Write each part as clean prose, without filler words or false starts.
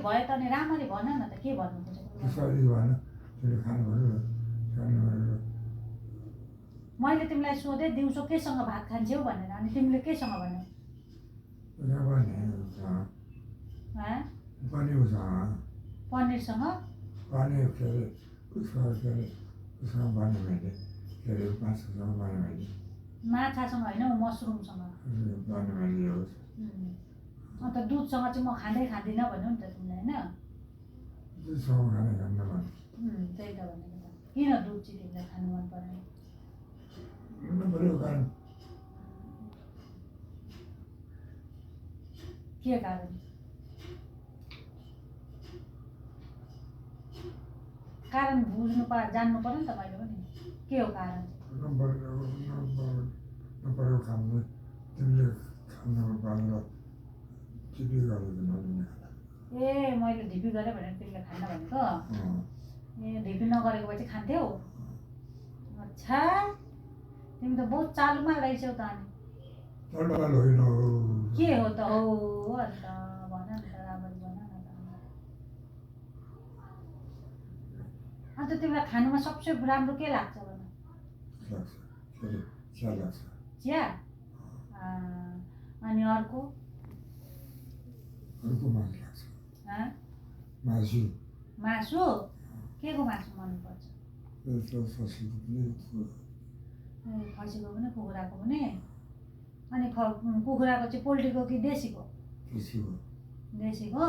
भयो त अनि राम्ररी भन न त के भन्नु खोजेको त्यसरी भएन त्यसले खानु भन्यो खानु भन्यो मैले तिमीलाई सोधेँ दिउँसो केसँग भात खान्छौ भनेर अनि तिमीले केसँग भन्यौ पनिरसँग पनिर के अरे उससँग भने मैले के अरे माछासँग भने मैले माछासँग होइन मसरुमसँग भने मैले अन्त दुधसँग चाहिँ म खाँदिनँ भन्यो नि त तिमीलाई होइन दुधसँग खाने खान्न भने त्यही त भनेको त किन दुध चाहिँ तिमीलाई खानु मन परेन पऱ्यो कारण के कारण कारण बुझ्नु जान्नु पर्यो नि त मैले पनि के हो कारण नपरेको खानु तिमीले खानु पारेर टिपी गरेको नदिने ए मैले ढिपी गरेँ भनेर तिमीले खान्न भनेको ए ढिपी नगरेको भए चाहिँ खान्थ्यौ अच्छा तिमी त बहुत चालुमा रहेछौ त अनि के हो त हो अन्त भन नि त राम्ररी भन न त अन्त तिमीलाई खानुमा सबसे राम्रो के लाग्छ भन चिया अनि अर्को मासु के को मासु मनपर्छ खसीको पनि कुखुराको पनि अनि कुखुराको चाहिँ पोल्ट्रीको कि देशीको देशीको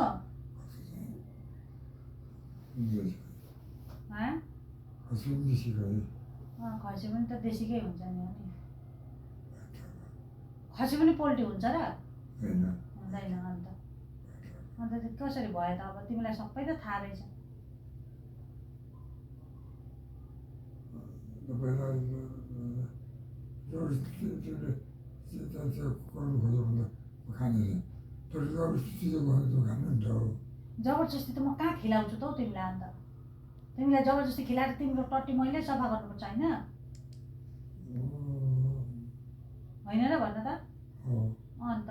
खसी पनि त देशीकै हुन्छ नि अनि खसी पनि पोल्ट्री हुन्छ र हुँदैन अन्त कसरी भयो त अब तिमीलाई सबै त थाहा रहेछ जबरजस्ती त म कहाँ खिलाउँछु त हौ तिमीलाई अन्त तिमीलाई जबरजस्ती खिलाएर तिम्रो टट्टी मैले सफा गर्नुपर्छ होइन होइन र भन्न त अन्त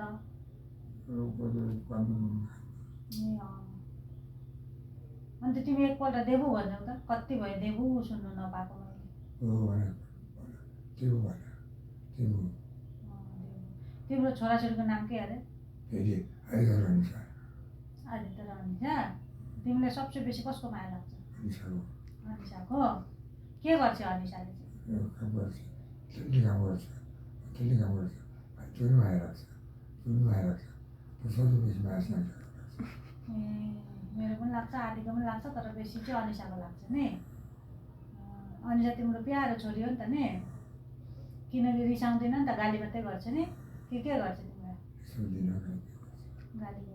अन्त तिमी एकपल्ट देबु भन्यौ त कति भयो देबु सुन्नु नपाएको मैले तिम्रो छोराछोरीको नाम के अरे आदित्य र अनिसा तिमीलाई सबसे बेसी कसको माया लाग्छ अनिसाको के गर्छ अनिसाले मेरो पनि लाग्छ आदिको पनि लाग्छ तर बेसी चाहिँ अनिसाको लाग्छ नि अनिसा तिम्रो प्यारो छोरी हो नि त नि किनकि रिसाउँदैन नि त गाली मात्रै गर्छ नि के गर्छ तिमीलाई गाली